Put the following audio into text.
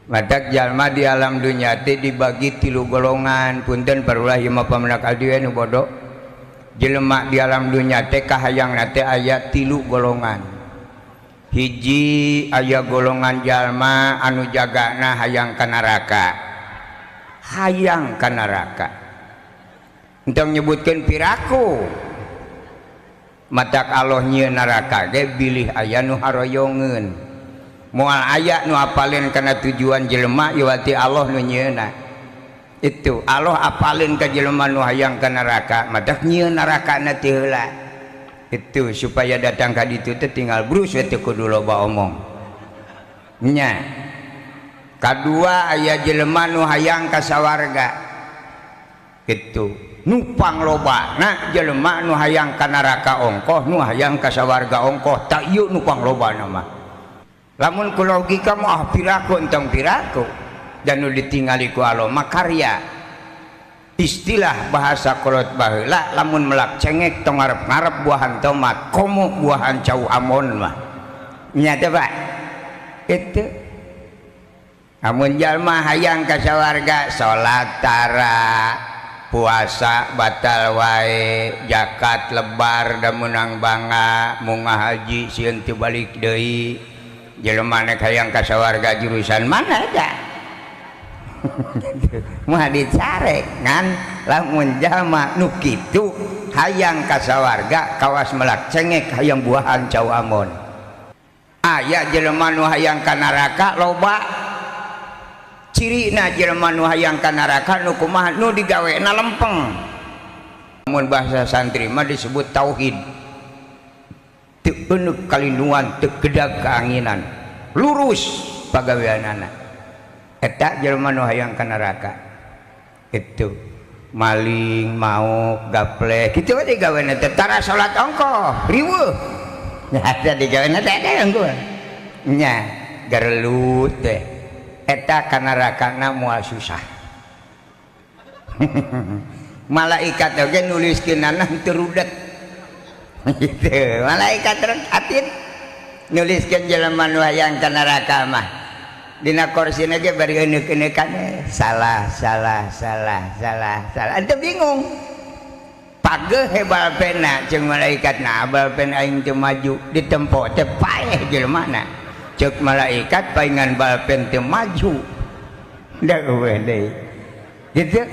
Matak jalma di alam dunya teh dibagi tilu golongan. Punten parulah ieu mah pamenak abdi we nu bodoh. Jelema di alam dunya teh kahayangna teh aya tilu golongan. Hiji aya golongan jalma anu jagana hayang ka neraka. Hayang ka neraka. Entong nyebutkeun piraku. Matak Allah nyieun neraka ge bilih aya nu haroyongeun. Moal aya nu apalin kana tujuan jelema ieu ti Allah nu nyieunna. Itu Allah apalin ka jelema nu hayang ka neraka, matak nyieun nerakana ti heula. Itu supaya datang ka ditu teh tinggal brus we teu kudu loba omong. Nya. Kadua aya jelema nu hayang ka sawarga. Itu nupang loba na jelema nu hayang ka neraka ongkoh, nu hayang ka sawarga ongkoh, tak ieu nupang loba na mah. Lamun ku logika mah piraku entong piraku dan nu ditingali ku Allah mah karya. Istilah bahasa kolot baheula lamun melak cengek tong ngarep-ngarep buahan tomat komo buahan cau amon mah. Nya teh Pak. Itu amun jalma hayang ka sawarga salat tara, puasa batal wae, zakat lebar da meunang bangga, munga haji sieun teu balik deui. Jelema nek hayang ka sawarga jurusan mana eta? Moal dicare ngan lamun jalma nu kitu hayang ka sawarga kawas melak cengek hayang buahan cau amon. Aya jelema nu hayang ka neraka loba. Cirina jelema nu hayang ka neraka nu kumaha nu digawena lempeng. Mun bahasa santri mah disebut tauhid. Teu euneuh kalinuan, teu gedag kaanginan, lurus pagaweanana. Eta jelema nu hayang ka neraka. Itu maling, mauk, gaplek, kitu we digawena teh tara salat ongkoh, riweuh. Nya eta digawena teh eta ongkoh. Nya garelut teh. Eta ka nerakana moal susah. Malaikat oge nuliskeunana teu rudet. Gitu. Malaikat terus atin nuliskeun jelema nu hayang ka neraka mah. Dina korsina ge bari euneuh-euneukan salah salah salah salah salah. Ente bingung. Pageuh hebal pena jeung malaikat na balpen aing teu maju ditempo teh paeh jelemana. Ceuk malaikat paingan balpen teu maju. Da eueuh deui. Gitu.